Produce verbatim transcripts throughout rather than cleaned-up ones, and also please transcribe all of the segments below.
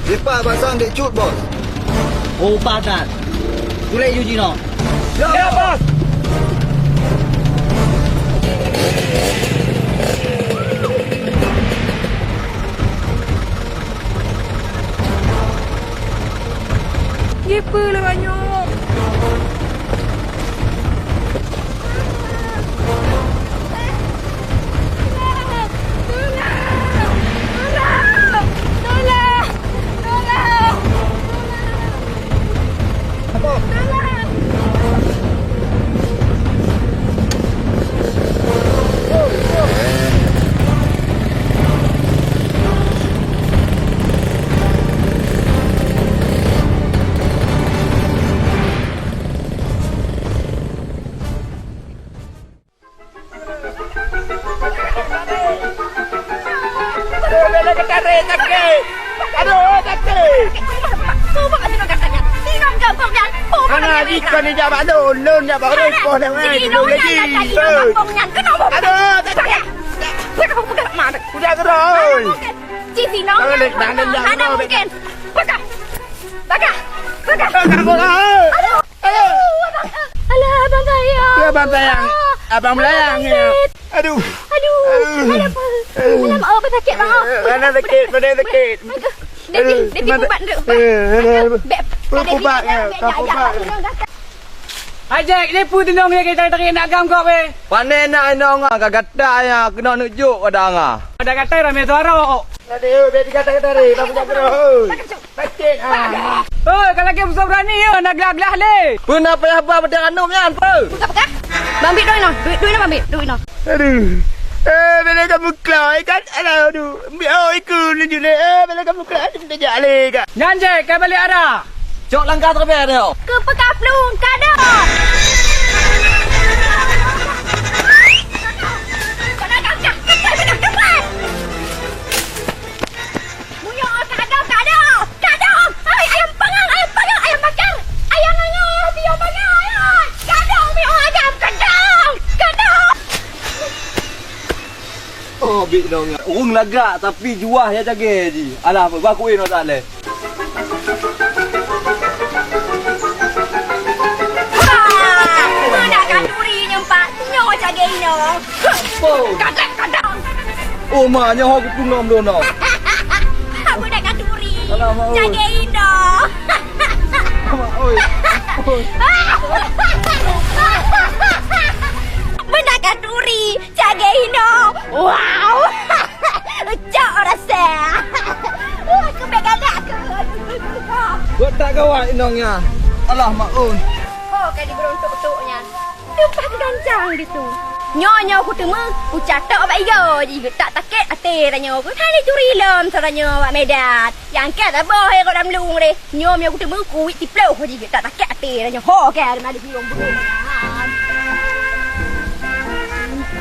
Dipat bak sang Dek Cut, Bos. Oh, upah that. Tuléh ju jinoe. Ya, Bos. Jipeue lé banyoe. Aduh, bela ketarik, sakit. Aduh, sakit. Hana jikon ni jak bak lôn, lôn jak bak lôn, poh dah, weh, lôn lagi. Aduh, sakit. Udah gerak, oi. Cik Zino, hana mungkin. Peugah. Peugah. Peugah. Peugah, peugah. Aduh. Aduh. Alah, abang sayang. Ya, abang sayang. Abang melayang, ya. Aduh. Aduh. Aduh. Alah, abang. Aduh. Alah, mak, abang sakit, bang. Eh, mana sakit, mana sakit? Aduh. Dek, dek, dek, mata. Ubat dulu. Eh, aduh. Bek, ubat, ya, ubat, ya. Hai, Jack, ni peue teunong ya kita tarik nak gam kau, weh? Pandai nak inong ah, ka gata ya, kena nunjuk pada anga. Pada gata ramai suara. Tadi, eh, bek tiga tak tadi, tak punya gerak, oi. Sakit, ah. Oi, kalau lagi besar berani ya, nak gelah-gelah le. Pernah payah ba pada anu nyan, pe? Peugah, peugah. Bang Bik, duek inoe. Duek, duek inoe, Bang Bik. Duek inoe. Aduh. Eh, bila kamu kelai kan? Aduh, aduh. Ambil, oh, ikut ni je le. Eh, bila kamu kelai, dia jak le, Kak. Nyan je, ka balik arah. Cok langkah terbang dia. Keu peukaplueng, kadang. Kadang, kadang, kadang, kadang. Meunyoe ka dong, ka dong! Ka dong! Hai, ayam panggang, ayam panggang, ayam bakar! Ayam nyoe, pion panggang, hai! Ka dong, pion ayam, ka dong! Ka dong! Oh, bik dong. Ureueng lagak, tapi juah ya cagée jih. Alah, bah kueh nyoe tak leh. Wah, meunan ka turi nyoe, Pak. Nyoe cagée inoe. Oh. Kadang, kadang. Oh, ma, nyoe ho geupeungom lôn, oh. Meunan ka turi. Alamak, oi. Cagée inoe. Mak, oi. Oi. Meunan ka turi. Cagée inoe. Wow. Cok rasa. Wah, keubiet galak keu. Buet that gawat inong nyan. Alah, Mak, oi. Ho ka jibeuruntok-tok nyan. Teupah keugancang ditu. Nyoe, nyoe kuteumé, kucatok bak igoe jih, geutak takét até tanyoe. Hana turi lom sa tanyoe bak Medan. Nyang ka saboh he rot lam lueng deh. Nyoe meunyoe kuteumé kuwit siploh jih, geutak takét até tanyoe. Ho ka, lam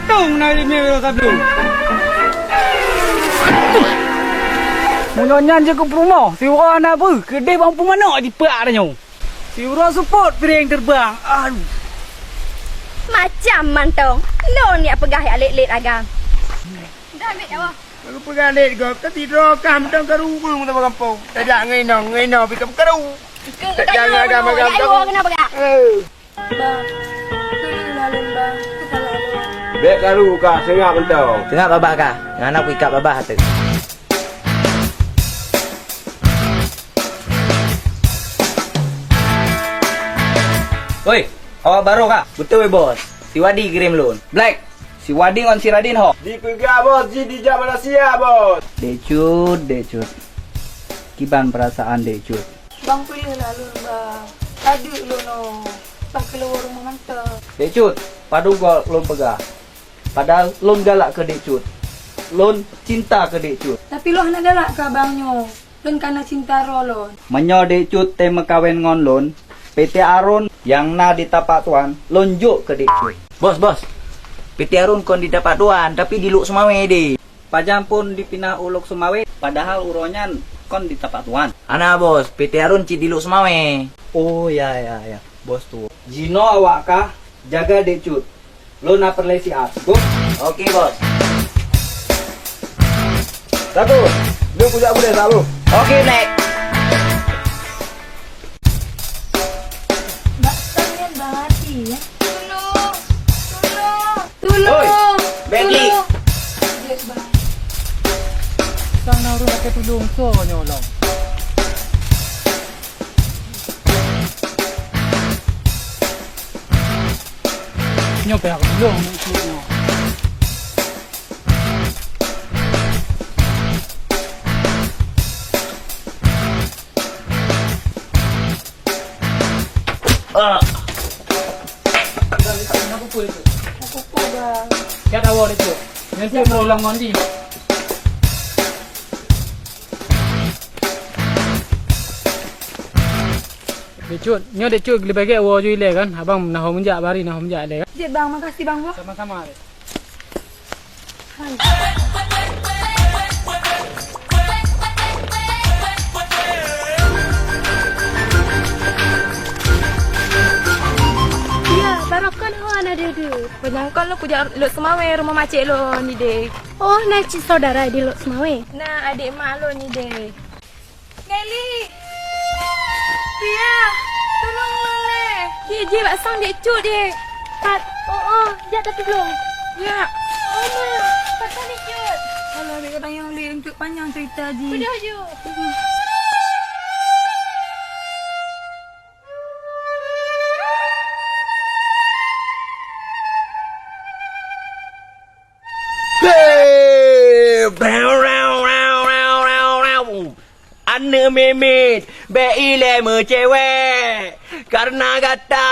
Tung na limé wéh sablong. Meunyoe nyan jeuet keu peurumoh, siuroe hana beuh, keudeh bang peumanok jipeugah tanyoe. Siuroe seupôt piréng teureubang. Aduh. Macam mantong. Lôn jak peugah jak lét-lét agam. Dah, ambil nyawa. Baru peugah lét gob, tapi droe kah mantong karu ureueng mantong bak gampông. Tajak ngon inong, ngon inong pih ka peukaru. Tajak ngon agam-agam karu. Kena peugah. Eh. Bang, keuneuk lalén bang, keusalah lôn. Bèk karu ka, seungab mantong. Seungab babah ka, ngon hana kuikat babah teuh. Oi, awak barô ka? Beutôi, Bos. Si Wadi kirém lôn. Black, si Wadi ngon si Radin ho? Dipeugah, Bos, jih dijak Malaysia, Bos. Dek Cut, Dek Cut. Kiban peurasaan Dek Cut? Bang peuleueh lah lôn, Bang. Adeuk lôn nyoe, bah keuluwa rumoh mantong. Dek Cut, padub gob lôn peugah. Padahai lôn galak keu Dek Cut. Lôn cinta keu Dek Cut. Tapi lôn hana galak keu abang nyoe. Lôn ka na cinta droe lôn. Meunyoe Dek Cut tém meukawen ngon lôn, P T Arun nyang na di Tapak Tuan, lôn jok keu Dek Cut. Bos, bos. P T Arun kon di Tapak Tuan, tapi di Lhokseumawe deh. Pajan phon dipinah u Lhokseumawe, padahai uroe nyan kon di Tapak Tuan. Hana, Bos, P T Arun cit di Lhokseumawe. Oh, ya, ya, ya, Bos tuwoe. Jinoe awak kah jaga Dek Cut. Lôn na peureulèe siat. Go. Oke, Bos. Satu, lôn kujak gulèe satu. Oke, Black. Ka tulông soe nyoe lom? Nyoe payah tulông nyoe. Ah. Siat awak dia tu. Nanti mau ulang mandi. Dek Cut, nyoe Dek Cut leubeh gét woe ju ilée kan? Abang na ho meujak, bari na ho meujak ilée kan? Jeuet bang, makasih bang boh. Sama-sama. Ya, barokon ho aneuk dudu. Panyangkon lôn kujak Lhokseumawe rumoh macék lôn nideh. Oh, na cit saudara di Lhokseumawe? Na adék mak lôn nideh. Nelly! Pia! Tulông lôn lé! Jih, jih, bak sang Dek Cut, Dek! Pat? Oh, oh, jak tatulông. Ya! Oh, ma! Pakon Dek Cut? Alah, Dek, ka tanyong lé, eunteuk panyang cerita jih. Peudeuh ju! He! Aneuk miet-miet, bék ilée meucewek. Kareuna gata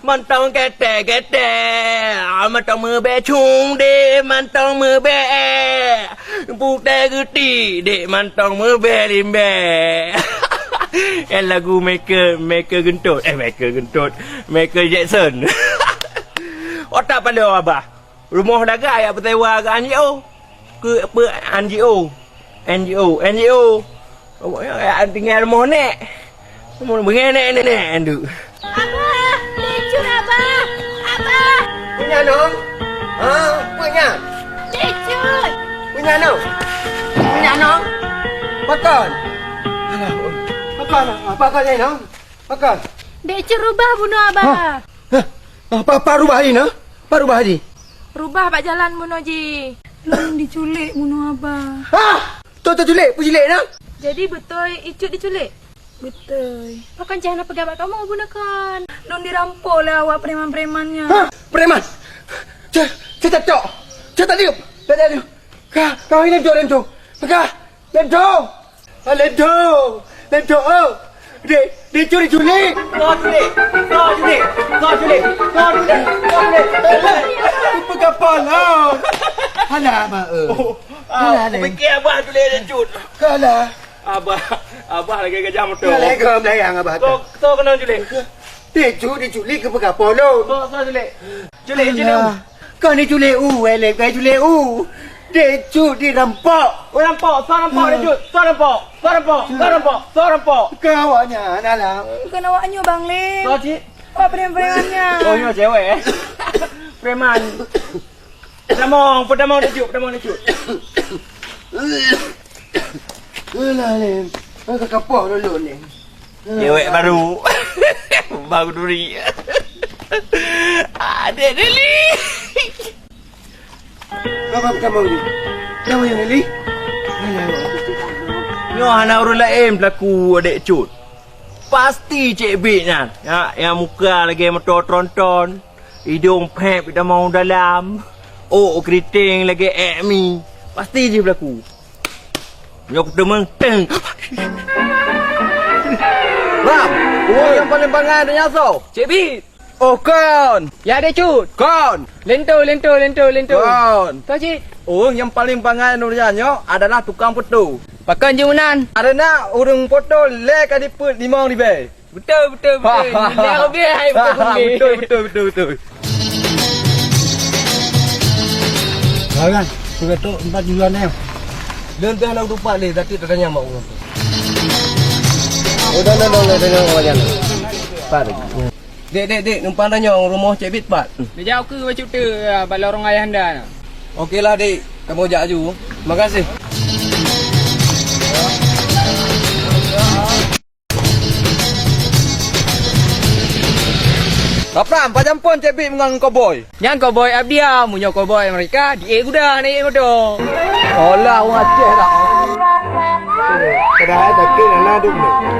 mantong ketek-ketek, mantong meubék cung, dek mantong meubék ék. Putéh geuti, dek mantong meubék limbék. Nyan lagu Michael, Michael Geuntôt, eh, Michael Geuntôt, Michael Jackson. Otak paloe abah. Rumoh dagang jak peusewa keu N G O. Keu peue N G O? N G O, N G O. Awak nyan tinggai rumoh nèk. Rumoh beungèh nèk, nèk, nèk, nèk. Abah, Dek Cut, Abah. Abah. Peue nyan, Nong? Ha, peue nyan? Dek Cut. Peue nyan, Nong? Peue nyan, Nong? Pakon? Alah, oi. Pakon? Pakon nyan, Nong? Pakon? Dek Cut rubah bunoe Abah. Hah? Hah? Ah, pa, pa rubah jih na? Pa rubah jih? Rubah bak jalan bunoe jih. Lôn diculék bunoe Abah. Hah? Toh teuculék, peuculék na? Jadi beutôi Icut diculék? Beutôi. Pakon cit hana peugah bak kamoe bunoe kon? Lôn dirampok lé awak preman-preman nyan. Hah? Preman? Cah, cah tak cok. Cah tak diup. Tak diup. Ka, ka lintô, lintô. Ka, lintô. Ah, lintô. Lintô, oh. Dek, Dek Cut diculék. Kau culék. Kau culék. Kau culék. Kau culék. Kau culék. Peugah pala. Hana, mak, eh. Oh, ah, hana, aku fikir abah culék Dek Cut. Kalah. Abah, abah lagèe gajah moto. Lagèe gajah abah. Kau, kau kena culék. Dek Cut diculék keu peugah pala. Kau, kau culék. Culék, culék. Alah. Kon diculék u, eh, lé, kon diculék u. Dek Cut dirampok. Oh, rampok, soe rampok, Dek Cut? Soe rampok? Soe rampok? Soe rampok? Soe rampok? Kon awak nyan, alah. Kon awak nyoe, Bang Lé. Soe cit? Awak preman-preman nyan. Oh, nyoe cewek, eh? Preman. Peutamong, peutamong Dek Cut, peutamong Dek Cut. Alah, Lé. Ka kapoh dulu, Lé. Dewek baru. Baru duri. Adik Deli. Kenapa kamu ni? Kenapa yang Deli? Nyoe hana ureueng laén pelaku Dek Cut. Pasti Cek Bit nyan. Ya, yang muka lagèe moto tronton, idong pèp hitam dalam, ôk keriting lagèe ék mi. Pasti jih pelaku. Nyoe kuteumeng, teng. Bang, ureueng nyang paleng bangai donya soe? Cek Bit. Oh, kon. Ya, Dek Cut. Kon. Lento, lento, lento, lento. Kon. Toh, Cik? Ureueng nyang paleng bangai donya nyoe adalah tukang poto. Pakon jih meunan? Karena ureueng poto lé ka dipeuet limong ribèe. Beutôi, beutôi, beutôi. Nilai lebih hai beutôi, beutôi. Beutôi, beutôi, beutôi, beutôi. Barang, sudah tu empat juta ni. Lôn teuh hana kutupat lé, tapi tatanyong bak ureueng tu. Oh, dah, dah, dah, dah, dah, dah, dah. Pat lagi. Dek, dek, dek, numpang tanyong rumoh Cek Bit pat. Neujak ukeue bacut teuk, ah, bak lorong ayah anda na. Oke lah, dek. Kamoe jak aju. Terima kasih. Apram, pajan phon Cek Bit ngon koboi? Nyan koboi Abdia, meunyoe koboi Amerika, di-ék guda, na ék moto. Olah, ureueng Aceh dak. Padahai sakét hana duek nyoe.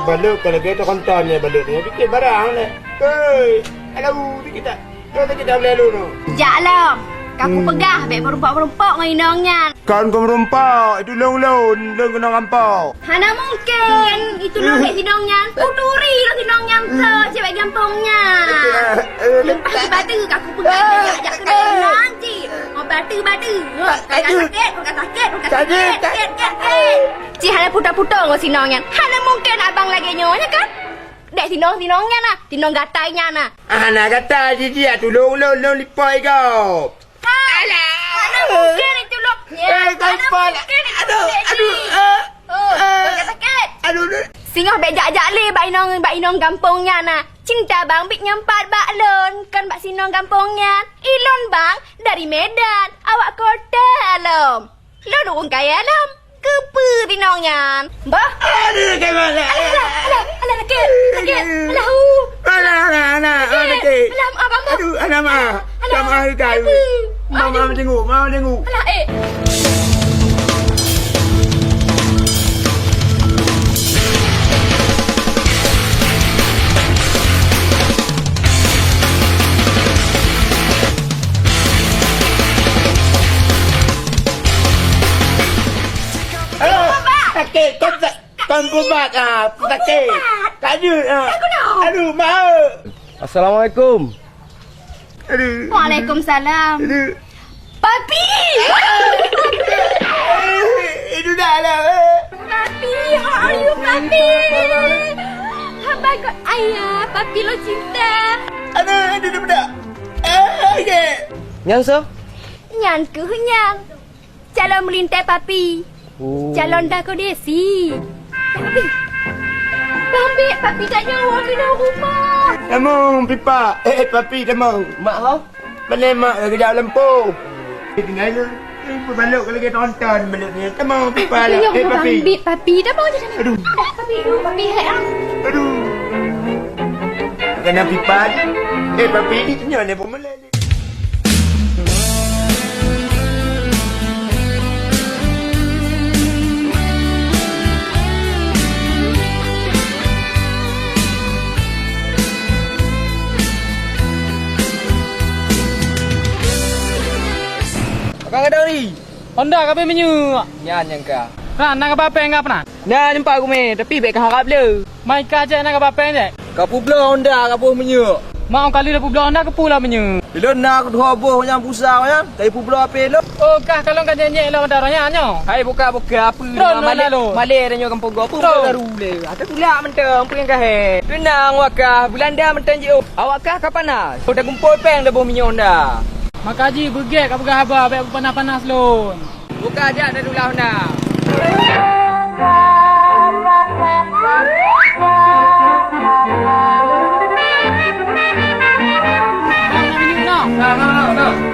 Balot ka lagèe teukontan nyan balot nyoe. Pike barang lé. Hei, alah, dikit dak. Nyoe sakét dak lé lôn nyoe. Jak lom. Ka kupeugah bèk meurumpok-meurumpok ngon inong nyan. Kon keu meurumpok, itu lôn, lôn, lôn keunong rampok. Hana mungken, itu lôn bèk sidong nyan. Kuturi lôn sidong nyan, bro, cewek gampông nyan. Leupah sibateue ka kupeugah, jak, jak keunong nyan cit. Oh, bateue, bateue. Oh, ka sakét, ka sakét, ka sakét. Cit, cit, cit. Cit hana puto-puto ngon sinong nyan. Hana mungken abang lagèe nyoe, nya kan? Dek sinong-sinong nyan na, sinong gatai nyan na. Ah, hana gatai jih, jih, tulông lôn, lôn lipoi gob. Ha! Alah! Hana mungken itu lôn. Eh, hana mungken itu lôn. Aduh, aduh, eh, oh, eh, sakét, sakét. Aduh, aduh. Singoh bèk jak-jak lé bak inong, bak inong gampông nyan na. Cinta bang bit nyampat bak lôn, kon bak sinong gampông nyan. Ilôn bang dari Medan, awak kota lom. Lôn ureueng kaya lom. Keupeue sinong nyan? Bah. Aduh, sakét banget. Alah, alah, alah, alah, sakét, sakét. Alah, uh. Alah, alah, alah, alah, sakét. Alah, maaf, maaf. Aduh, alah, maaf. Alah, maaf, aduh. Keupeue? Mama, aduh. Mama tengok, mama tengok. Alah, eh. Aduh, sakét, kon sa-, kon kubat, ah, sakét. Kubat. Sakét, ah. Aduh, mak. Assalamualaikum. Aduh. Waalaikumsalam. Aduh. Papi! Itu dah lah, eh. Papi, how are you, Papi? Hamba kok ayah, Papi lo cinta. Aduh, aduh, aduh, aduh. Eh, okey. Nyan soe? Nyan keuh nyan. Calon meulintèe Papi. Oh. Calon dago desi. Papi. Bang Bit, Papi tanyoe keunoe rumoh. Tamong, Pipa. Eh, eh, Papi, tamong. Mak ho? Pane mak lagèe jak lampôh. Eh, tinggai lôn. Eh, balot ka lagèe tonton balot nyoe. Tamong, Pipa lah. Eh, Papi. Bang Bit, Papi. Tamong je sana. Aduh. Dah, Papi dulu, Papi, hai, ah. Aduh. Kena Pipa. Eh, Papi, nyoe ni peumulai. Akang gadang ri. Honda ka beumeunyeuk. Nyan nyang ka. Nah, na kaba péng ka peunan? Na, nyoe pat gumé, tapi bèk ka harab le. Mai ka jeuet na kaba péng jeuet. Ka peubloe Honda ka boh meunyeuk. Mak ong kali dah peubloe Honda, keupeue lah meunyeuk. Ilôn na keudroe boh nyang pulsa nyan, ka ipeubloe hapé lôn. Oh, kah kalon ka jeuet-jeuet lom ada roh nyan nyoe. Hai buka-buka apa? Tron lôn malèe, lalu. Malèe tanyoe gampông gob. Tron. Baru le. Ata tulak mantong, peue nyang ka hèk. Teunang wakah, Beulanda mantong jiôh. Awak kah ka panas. Oh, dah kumpôi péng dah boh meunyeuk Honda. Maka jih beugèt ka peugah haba bèk panas-panas lôn. Buka jak dan ulah na.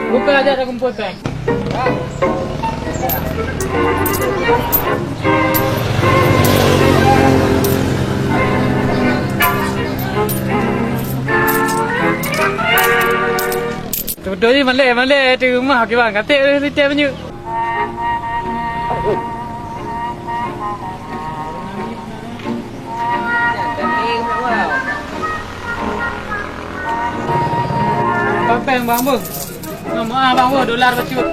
Buka jak dan kumpul péng. Beutôi jih malèe-malèe di rumoh kiban, katék lé sitée meunyeuk. Papéng bang beuh. Nyoe meuah bang beuh, dolar bacut.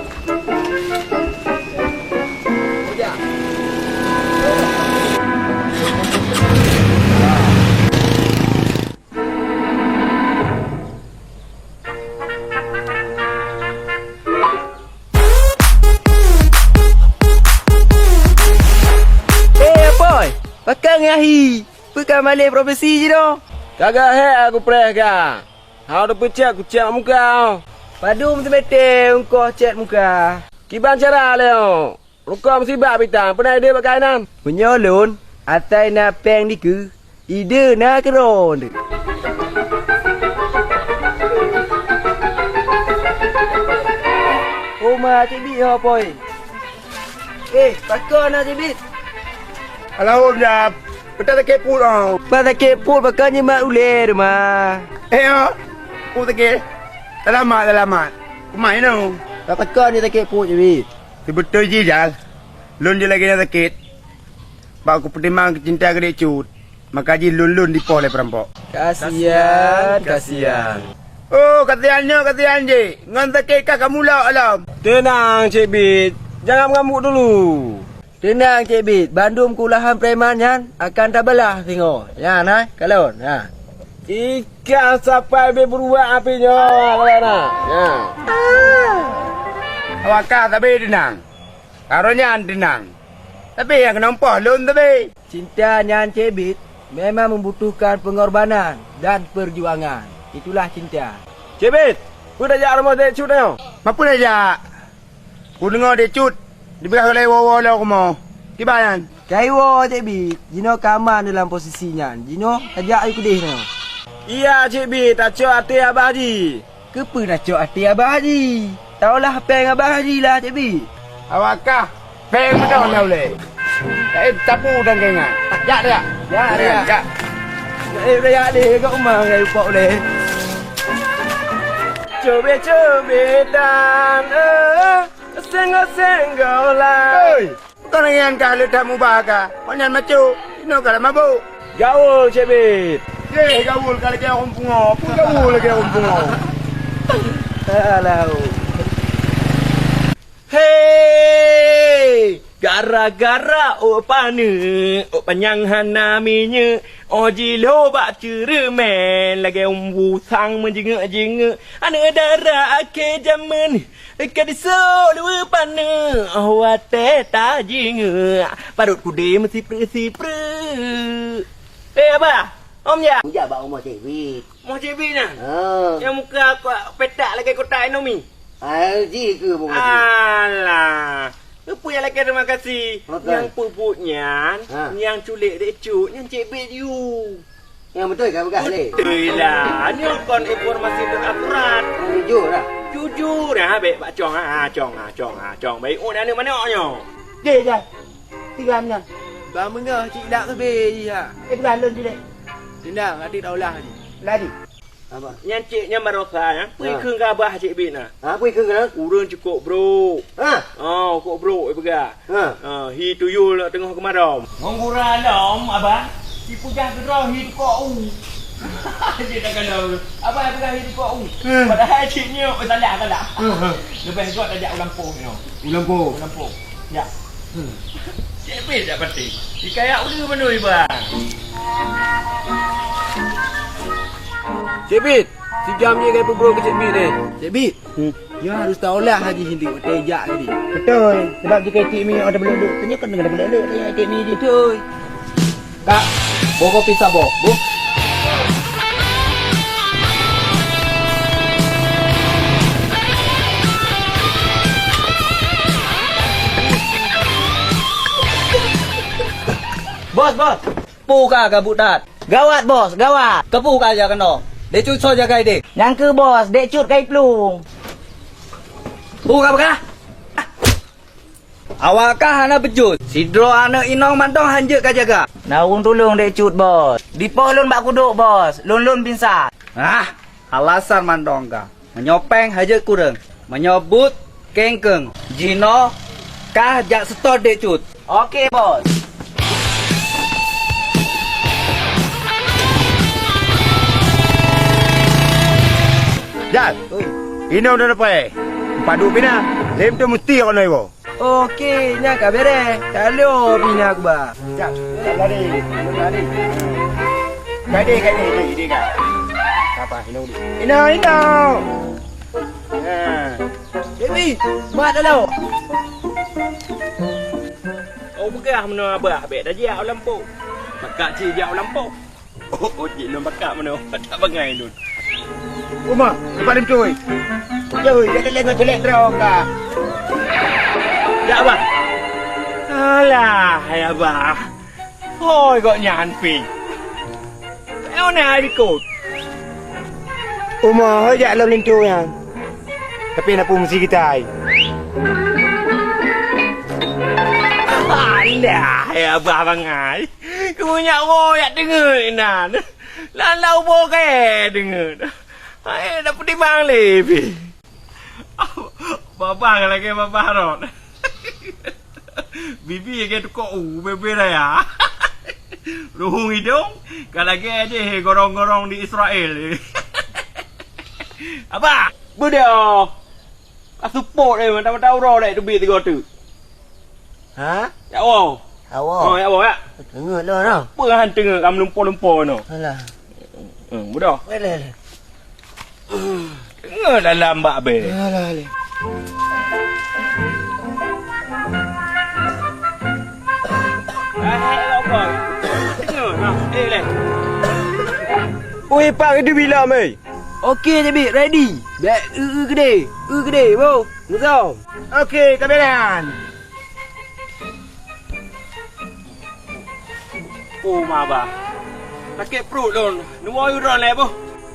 Eh, Apoi! Pakon ngon ahi? Peue ka malèe profesi jinoe? Ka geuhèk aku preh ka. Hana teupeucèt kucèt muka. Padum seumeter ungkoh cèt muka? Kiban cara lé nyoe. Rukok musibah bitang, peue na ide bak keuhai nan? Meunyoe lôn, asai na péng dikeue, ide na keudroe. Oma Cik Bit ho, Poi. Eh, pakon na Cik Bit? Alahom jap. Peue sakét pruet oh. Peue sakét pruet, pakon nyoe mat ulèe teuma. Eh oh. Pruet sakét. Seulamat, seulamat. Keumae nyoe. Pakon nyoe sakét pruet, Cek Bit? Seubeutôi jih, Jal. Lôn jeuet lagèe nyan sakét. Bak kupeutimang keu cinta keu Dek Cut. Maka jih lôn-lôn dipoh lé peurampok. Kasian, kasian. Oh, kasian nyoe, kasian jih. Ngon sakét kah kamulok lom. Teunang, Cek Bit. Jangan mengamuk dulu. Teunang, Cek Bit. Bandum keulahan preman nyan akan tabalah singoh. Nyan, hai, kalon. Ha. Ikan sapai beuruak api nyoe, kalon, ha. Nyan. Awak kah sabe teunang. Karu nyan teunang. Tapi nyang keunoe poh lôn teubi. Cinta nyan, Cek Bit, memang membutuhkan pengorbanan dan perjuangan. Itulah cinta. Cek Bit, peue tajak rumoh Dek Cut nyoe? Mapeue tajak? Kudeungoe Dek Cut dipeugah lé woe-woe lom rumoh. Kiban nyan? Kai woe, Cek Bit. Jinoe ka aman dalam posisi nyan. Jinoe tajak ayue keudeh nyoe. Iya, Cek Bit, tacok até Abah Haji. Keupeue tacok até Abah Haji? Taolah péng Abah Haji lah, Cek Bit. Awak kah péng meunoe na ulèe. Taéb tapu dan keuingat. Jak, jak. Jak, jak. Jak. Taéb jak lé, gak uma ngai upok ulèe. Cubit-cubitan, eh, senggol-senggol lah. Hei! Kon nyan kah le that mubah kah? Kon nyan maco. Inoe ka lam mabök. Gaul, Cek Bit. Eh, gaul ka lagèe ureueng pungo. Peue gaul lagèe ureueng pungo? Alah. Hei! Gara-gara ôk paneuk, ôk panyang hana minyeuk, oh jilo bak ceureumen lagèe umbu sang meujingeuk-jingeuk. Aneuk dara akhé jameun, ka disok luweue paneuk, oh watèe tajingeuk, parot kudé meusipreuk-sipreuk. Eh, Abah, om jak? Kujak bak rumoh Cik Bit. Rumoh Cik Bit nyan? Ha. Nyang muka petak lagèe kotak Indomie? Ai, ji keuh bukan ji. Alah. Keupeue nyang lakèe terima kasih? Bukan. Nyang peubuet nyan, ha, nyang culik Dek Cut, nyan Cik Bit you. Nyang beutôi ka peugah lé. Beutôi lah. Nyoe kon informasi terakurat. Jujur lah. Jujur lah, bèk bak cong, ha, cong, ha, cong, ha, cong. Baik, oh, aneuk manok nyoe. Deh, dah. Tiga nyan. Bang meungoh cit dak leubeh jih, ha. Eh, peugah lôn jih, deh. Teunang, até taulah jih. Lari. Apa? Nyan cit nyan barosa nyan, peue kheun keu abah Cik Bit na? Ha, peue kheun keu na? Ureueng cukôp brôk. Ha? Oh, cukôp brôk, eh, peugah. Ha. Ha, hi tuyul teungoh keumadom. Ngon gura lom, abah, sipeugah keudroe hi tukok u. Cit takalon. Abah peugah hi tukok u. Hmm. Padahai cit nyoe, eh, salah, salah. Hmm, hmm. Leubeh gèt tajak u lampôh nyoe. U lampôh. U lampôh. Ya. Hmm. Cik Bit jak patéh. Dikaya uleue meunui, Bang. Cik Bit, si Jam ni kai peubrôk keu Cik Bit deh. Cik Bit, hmm, nyoe harus taolah lagi hindeuek watèe jak tadi. Beutôi, sabab jika Cik Mi ada beluk-beluk, tanya kan dengan beluk-beluk, tanya Cik Mi di. Beutôi. Kak, boh kopi saboh, bu. Bos, bos. Peue ka kabut that? Gawat, bos, gawat. Keupeue ka jak keunoe? Dek Cut soe jagai deh? Nyang keuh, bos, Dek Cut kai plueng. Peue ka peugah? Awak kah hana beujeuet? Sidroe aneuk inong mantong hanjeuet ka jaga. Na ureueng tulông Dek Cut, bos. Dipoh lôn bak kudok, bos. Lôn-lôn pingsan. Hah, alasan mantong kah. Meunyoe péng hanjeuet kureueng. Meunyoe buet kengkeung. Jinoe kah jak seutôt Dek Cut. Oke, bos. Jal. Oi. Inong dan apai. Padub pina. Lem tu mesti kau nai wo. Oke, nyan ka bereh. Ka lheueh pih na kuba. Jak, jak lari, lari. Kadi, kadi, kadi, kadi, kadi. Apa, Ino dulu. Ino, Ino. Ha. Dewi, mat dah lauk. Oh, peugah meunoe abah, bèk tajak u lampôh. Maka cit jak u lampôh. Oh, oh, cit lôn bakat meunoe. Tak bangai lôn. Uma, lepas lintui. Joi, dia telenga jelek terang ka. Ya, Abah. Alah, hai Abah. Hoi, gobnyan pih. Eh, ona hai likot. Uma, hoi jak lom lintui nyan. Tapi na pun mesti kita ai. Alah, hai Abah bangai. Keu nyak woe jak teungeut inan. Lam-lam ubo kayèe teungeut. Hai, dak peutimang lé pih. Babah lagèe babah rot. Bibi lagèe tukok u, bebe raya. Ruhueng idong ka lagèe jih gorong-gorong di Israel. Abah, beudôh. Ka seupôt deh, mata-mata uroe deh teubiet sigoe teuk. Ha? Ya Allah. Ya Allah. Oh, ya Allah, ya. Teungeut lah, noh. Peue han teungeut ka meulumpo-lumpo noh. Alah. Hmm, beudôh. Alah, alah. Teungeut dalam bak bèe. Alah, alah. Eh, eh, apa? Teungeut, ha, eh, leh. Ui, Pak Redu bila, mei? Oke, David, ready. Bèk eu-eu keudeh. Eu keudeh, boh. Musoh. Oke, kabelan. Oh, ma bah. Sakét pruet lôn. Neuwoe u droen lé boh.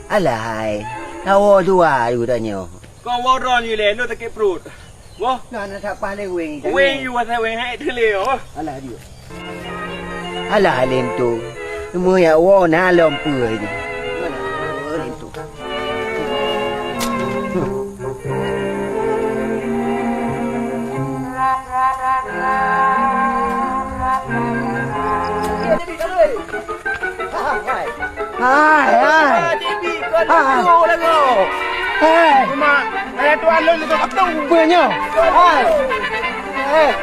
Alah hai. Tawoe dua yue tanyoe. Kon woe droen yue lé, lôn sakét pruet. Boh. Nah, na that paléng weng. Weng yue asai weng hai teulé boh. Alah dia. Alah lén tu. Semua yak woe na lom peue ni. Alah, lén tu. Hai, hai. Hai. Hai. Hai. Hai. Hai.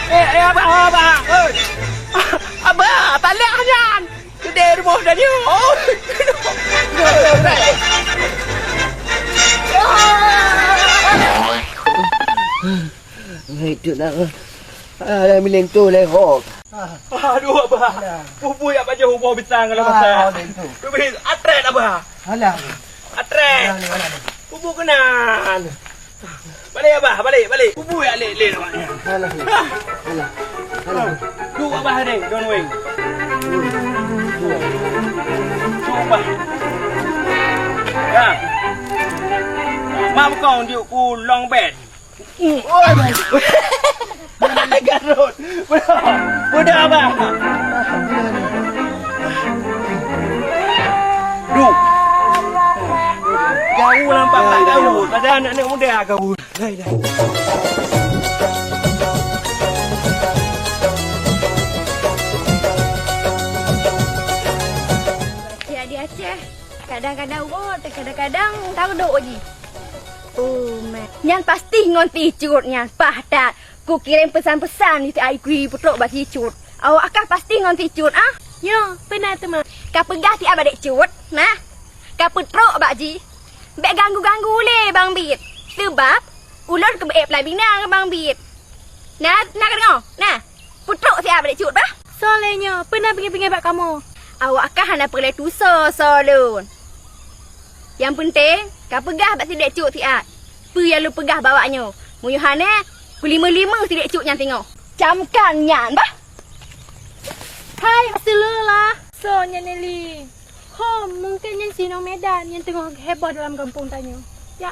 Eh, eh, abah, abah. Abah, talak nyan. Keudeh rumoh tanyoe. Itu nak. Ah, dah mileng tu leh hok. Aduh, abah. Bubui abah jauh ubah bintang kalau masak. Ah, leh tu. Tapi atret, abah. Alah. Atret. Alah, alah. Bubui kenan. Balik, abah, balik, balik. Bubui alik leh awaknya. Alah. Alah. Alah. Tu abah ni, don weng. Tu abah. Ya. Mak kong diuk ku long bed. Oi. Garut. Budak, budak abah. Duh. Gaul nampak tak gaul. Padahal anak-anak muda gaul. Hai, hai. Di Aceh, kadang-kadang urot, kadang-kadang tardok ji. Oh, man. Nyan pasti ngon si Cut nyan, paih that. Kukirém peusan-peusan di si Aikui peutrok bak si Cut. Awak kah pasti ngon si Cut, ah? Nyoe, peue na teuma? Kapeugah si Abah Dek Cut, nah. Kapeutrok bak jih. Bèk ganggu-ganggu lé Bang Bit. Seubab ulôn keubeuet peulaminan ngon Bang Bit. Na, na kadeungoe? Na. Peutrok siat bak Dek Cut bah. Soe lé nyoe, peue na beungéh-beungéh bak kamoe? Awak kah hana peureulèe tusoe soe lôn. Nyang peunteng, kapeugah bak si Dek Cut siat. Peue nyang lôn peugah bak awak nyoe. Meunyoe hana, kulimeue-limeue si Dek Cut nyan singoh. Camkan nyan bah. Hai, Rasulullah. Soe nyan Nelly? Ho, mungken nyan si inong Medan nyang teungoh heboh dalam gampông tanyoe. Ya.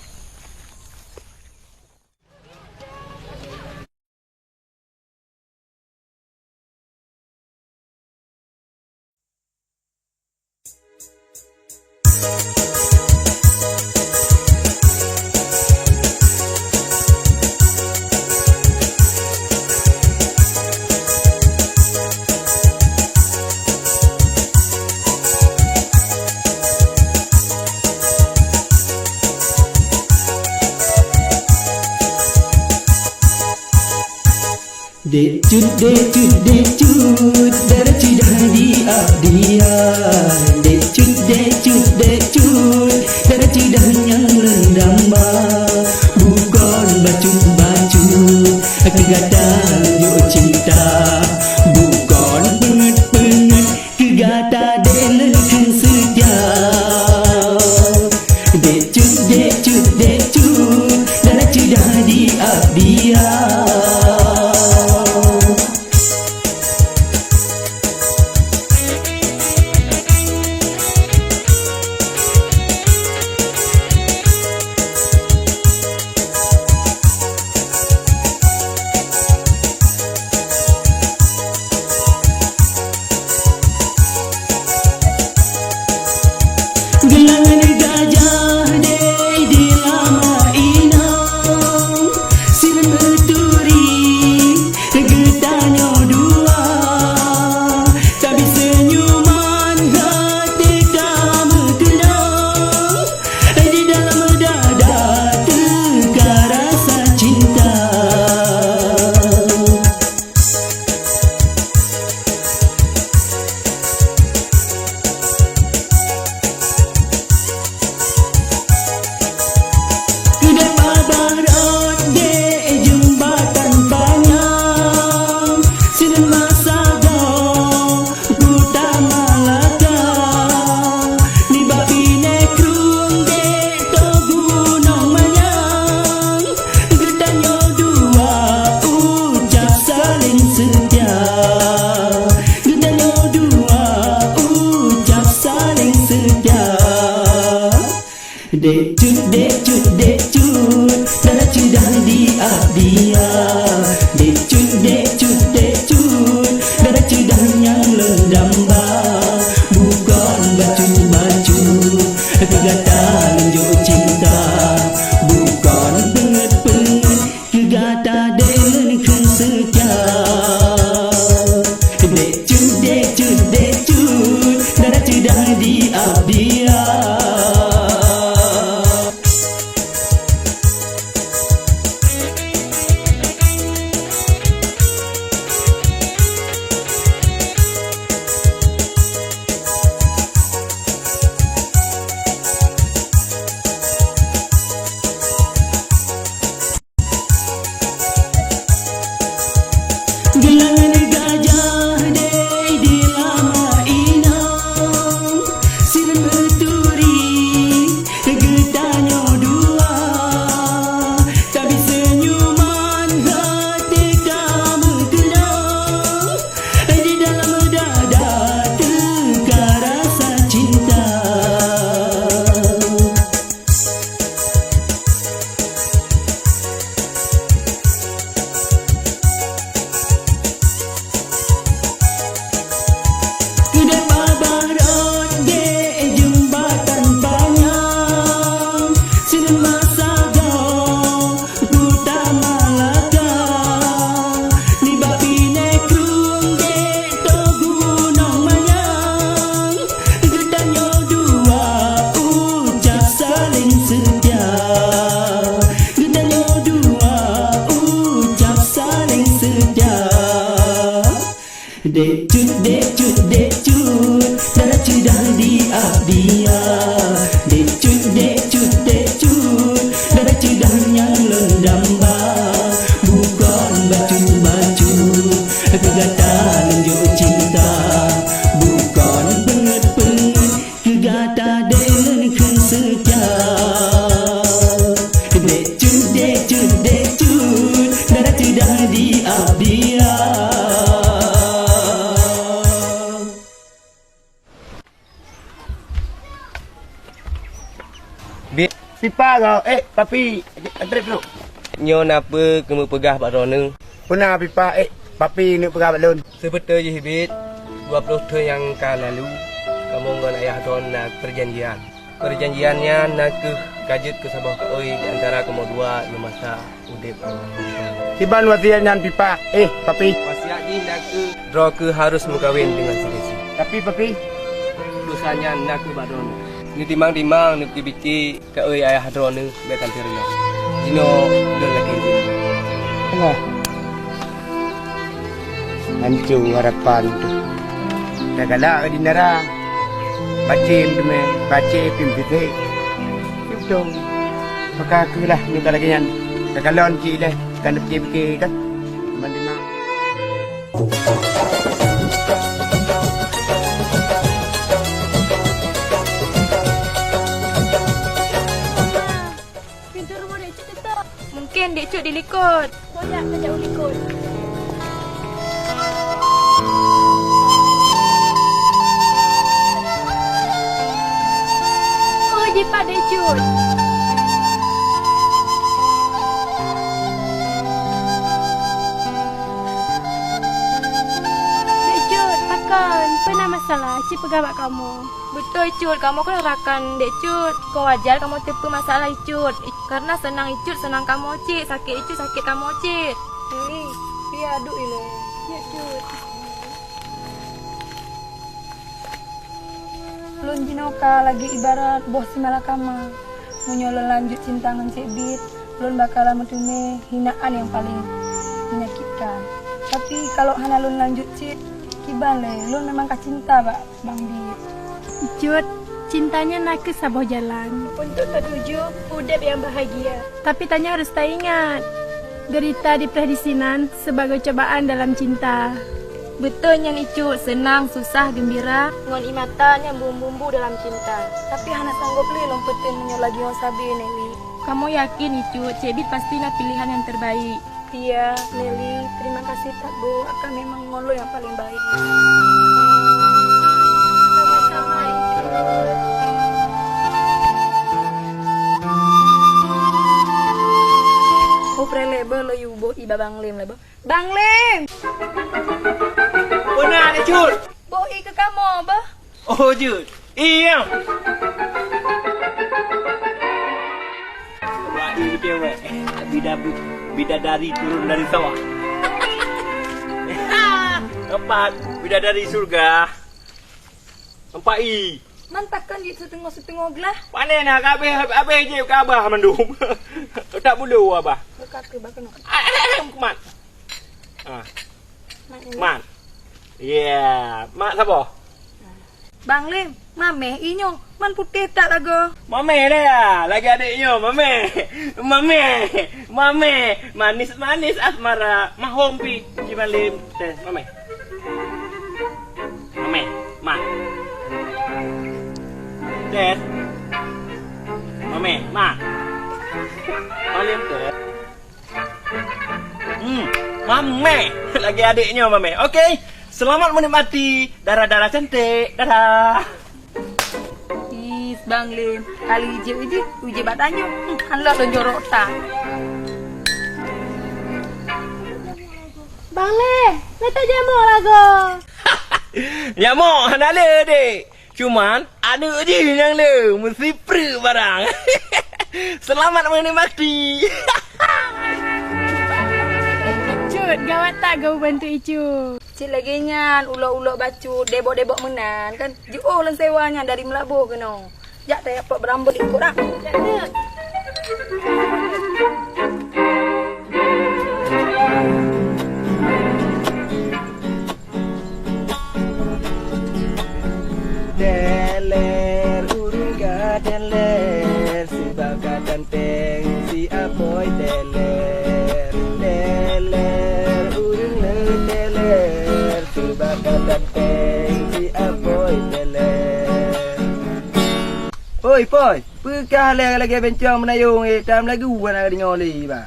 Dek Cut, Dek Cut, Dek Cut, darah ceudah di abdi ai. Dek Cut, Dek Cut, Dek Cut, darah ceudah nyang lôn damba. Bukon bacut-bacut, keu gata lôn jok cinta. Bukon peungeut-peungeut, keu gata deh lôn kheun seutia. Dek cut, dek cut, dek cut, dara ceudah di Abdia. Dek cut, dek cut, dek cut, dara ceudah nyang lôn damba. Bukon bacut-bacut, keu gata lôn jok cinta. Bukon peungét-peungét, keu gata dek lôn kheun seutia. Dek cut, dek cut, dek cut, dara ceudah di Abdia. Geulangan gajah deh di lama inong, sireuen beuturi geutanyoe dua, tabi seunyuman hati ka meukeunong, di dalam dada teuka rasa cinta. Keudeh babah rot dek jeumbatan panyang, sileuma sagoe Kuta Malaka, nibak Pineh Krueng dek Toh Gunong Manyang. Geutanyoe dua ucap saléng seutia. Geutanyoe dua ucap saléng seutia. Dek cut, dek cut, dek cut, dara ceudah di Abdia. Dek cut, dek cut, dek cut, dara ceudah nyang lôn damba. Bukon bacut-bacut, keu gata lôn jok cinta. Bukon peungét-peungét, keu gata dek lôn kheun seutia. Dek cut, dek cut, dek cut, dara ceudah di Abdia. Bit. Pipa kau, eh, papi, antre dulu. Nyoe na peue keumeupeugah bak droeneuh? Peuna pipa, eh, papi neuk peugah bak lôn. Seubeutôi jih Bit, dua ploh thon nyang ka lalu, kamoe ngon ayah droen na peujanjian. Peujanjian nyan na kheueh ka jeuet keu saboh kaôi di antara kamoe dua nyang masa udeb. Kiban wasiat nyan pipa, eh, papi. Wasiat jih na kheueh droe kheueh harôh meukawen deungon si Desi. Tapi papi, dosa nyan na kheueh bak droeneuh. Neutimang-timang, neupike-pike kaôi ayah droeneuh bèk ka teurimong. Jinoe lôn lakèe jih. Alah. Hanco harapan teuh. Tagalak di nara. Pacé meuteumé, pacé pih meuteumé. Beutôi. Maka keulah nyoe ka lagèe nyan. Takalon cit lé, ka neupike-pike kan. Teuma-teuma. Pintoe rumoh Dek Cut teutok. Mungken Dek Cut di likot. Kujak, kujak u likot. Oh, jipat Dek Cut. Dek Cut, pakon? Peue na masalah? Ci peugah bak kamoe. Beutôi Cut, kamoe kon rakan Dek Cut. Kon wajar kamoe teupeue masalah Icut. Karena seunang Icut seunang kamoe cit, sakét Icut sakét kamoe cit. Lili, pih aduek ilèe. Nyak Cut. Lôn jinoe ka lagèe ibarat boh si malakama. Meunyoe lôn lanjut cinta ngon Cék Bit, lôn bakalan meuteumé hinaan nyang paleng menyakitkan. Tapi kalok hana lôn lanjut cit, kiban lé, lôn memang ka cinta bak Bang Bit. Cut, cinta nyan na kheueh saboh jalan. Untuk tatuju udeb nyang bahagia. Tapi tanyoe harôh taingat, deurita dipreh disinan sibagoe cobaan dalam cinta. Beutôi nyan Icut, seunang, susah, geumbira, ngon ie mata nyang bumbu-bumbu dalam cinta. Tapi hana sanggob lé lôn peuteun meunyoe lagèe ngon sabe, Nelly. Kamoe yakin Icut, Cék Bit pasti na piléhan nyang teubaik. Iya, Nelly, terima kasih that, Bu. Akan memang ngon lôn nyang paleng baik. Sama-sama, Icut. Bang Lim lah, Bang. Bang Lim! Peue na, Cut? Boh ié keu kamoe, Bang. Oh, jeuet. Iya. Wah, ini cewek. Bida-, bidadari turun dari sawah. Tepat, bidadari surga. Nampak i. Man takon jeuet siteungoh-siteungoh glah. Pane na ka abéh, abéh jeuet ka abah mandum. Otak bulo abah. Dekat ke bakeunoe. Mat. Ah. Mat. Ya, mak saboh. Bang Lim, mameh inyoe, man putéh that lagoe. Mameh lah ya, lagi adék nyoe, mameh. Mameh, mameh, manis-manis asmara, mahom pi, Cik Malim. Teh, mameh. Mameh, ma. Teh. Mameh, ma. Malim, teh. Hmm, mameh. Lagi adék nyoe, mameh. Oke, selamat menikmati. Dadah-dadah cantik. Dadah. Is, Bang Lim. Kali ijép-ijép, ijép bak tanyoe. Hmm, han lôn jorok ta. Bang Lim, neuteuh jamok lagoe. Jamok hana le, dek. Cuman, aneuk jih nyang le, meusipreuk barang. Selamat menikmati. Cut, gawat that geubantu Icu. Cit lagèe nyan, ulok-ulok bacut, debok-debok meunan, kan? Jiôh lôn sewa nyan dari Meulaboh keunoe. Jak tayap pot beurambot ikot ah. Teler, ureueng ka teler, sibak ka tanteng si Apoi teler. Teler, ureueng le teler, sibak ka tanteng si Apoi teler. Oi, Poi, peue kah lagèe-lagèe bencong meunayong, eh, tam lagu hana deungoe lé, bah?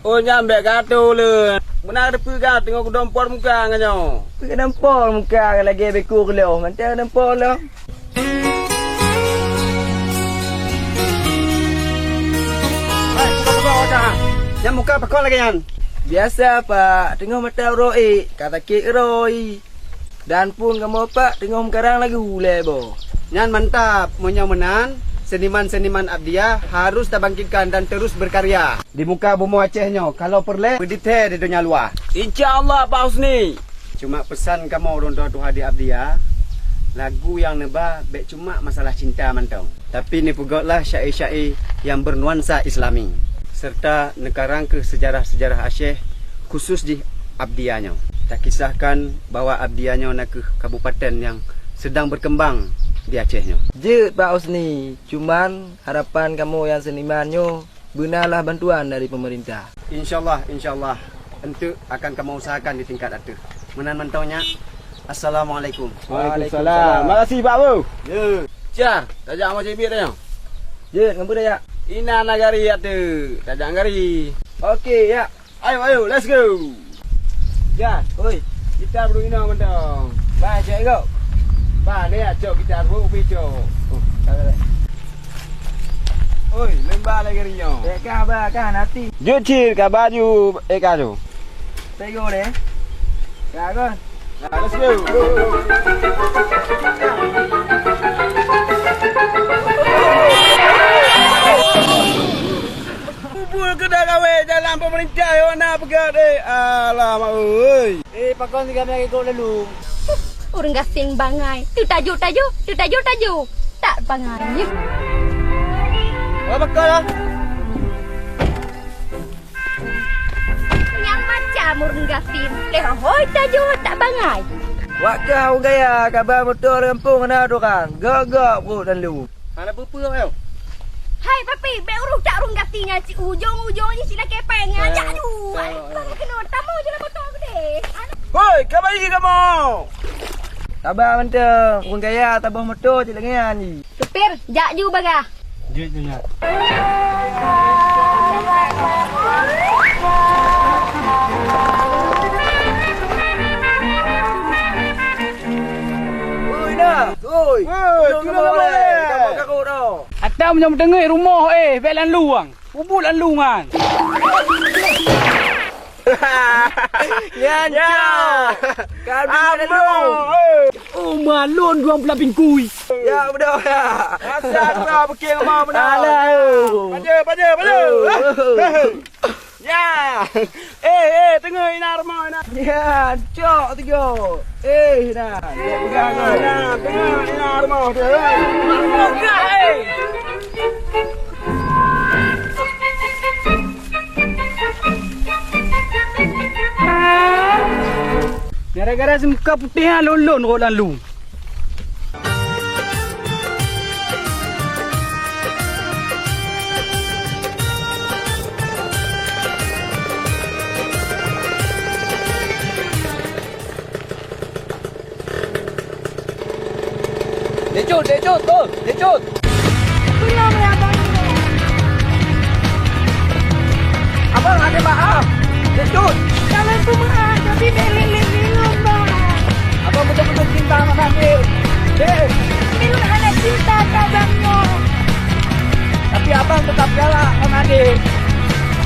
Oh, nyan bèk gato le. Meunan teupeugah teungoh kudong por muka ngon nyoe. Peue kudong por muka lagèe beko keuloh, mantong kudong por lom. Hai, buka, buka, buka. Nyan muka pakon lagèe nyan? Biasa, Pak. Teungoh mata uroe, ka sakét uroe. Dan pun kamoe, Pak, teungoh meukarang lagu lé boh. Nyan mantap, meunyoe meunan, seniman-seniman Abdia harus tabangkitkan dan terus berkarya. Di muka bumoe Aceh nyoe, kalau peureulèe, beudithèe di donya luwa. Insya Allah, Pak Husni. Cuma peusan kamoe ureueng tuha-tuha di Abdia, lagu nyang neuba bèk cuma masalah cinta mantong. Tapi neupeugötlah syair-syair nyang bernuansa Islami, serta neukarang keu seujarah-seujarah Aceh, khusus jih Abdia nyoe. Takisahkan bahwa Abdia nyoe nakeuh kabupaten nyang sedang berkembang di Aceh nyoe. Jeuet, Pak Husni, cuman harapan kamoe nyang seniman nyoe beunalah bantuan dari pemerintah. Insya Allah, insya Allah. Enteuk akan kamoe usahakan di tingkat ateueh. Meunan mantong nyak. Assalamualaikum. Waalaikumsalam. Makasih, Pak Bro. Ya. Car, tajak sama cibit tanya. Jeuet, ngon peue tajak? Inan nagari ateueh, tajak nagari. Oke, ya. Ayo, ayo, let's go. Ya, oi, kita berdua ina mantong. Ba, cok ego. Ba, ni ya, cok kita berdua, upi cok. Oh, tak ada. Oi, lembah lagi rinyo. Eh, kah ba, kah nanti. Jujur ka baju, eh, kah tu. Tego deh. Kah kan? Nah, let's go. Kubur keudah gawé jalan pemerintah, yo na peugah deh. Alamak, oi. Eh, pakon siga mè gok lalu. Ureueng gasien bangai. Teutajok-tajok, teutajok-tajok. Tak bangai. Apa kau lah? Nyang macam ureueng gasien. Leh hoi tajok tak bangai. Wak kah ureueng gaya, kaba moto gampông hana dorang. Gok-gok pruet dan lu. Hana peue-peue, ayo. Hai, Papi, bèk uroh that ureueng gaki nyan, cit ujong-ujong jih cit lakèe pèng nyan, jak ju. Ai, bang keunoe, tamong ju lam moto keudeh. Hoi, ka bayi kamoe! Saba mantong, ureueng kaya saboh moto cit lagèe nyan jih. Supir, jak ju bagah. Jeuet nyan. Oi, dah. Oi. Oi, ujong keunoe kamoe boleh. Kamoe kakot dah. Atam nyang meuteungeut rumoh, eh, bèk lam luwang. Ubit lam luwang. Nyan, ya. Cok. Kami ada lu. Oh, malon dua belah bingkui. Ya, betul ya. Rasa dua bukit sama benar. Alah. Pada, pada, pada. Oh. Ya. Eh, eh, tengok ina rumah ina. Ya, cok tiga. Eh, ina. Ina, ina, tengok ina rumah dia. Buka, eh. Gara-gara si muka putih nyan lôn-lôn rot lam lu. Dek Cut, Dek Cut, tu, Dek Cut. Abang ada maaf. Dek Cut. Kalau tu maaf, tapi beri minum, Bang. Abang betul-betul cinta sama Nabil. Dek. Minum hana cinta ke abang nyoe. Tapi abang tetap galak sama Nabil.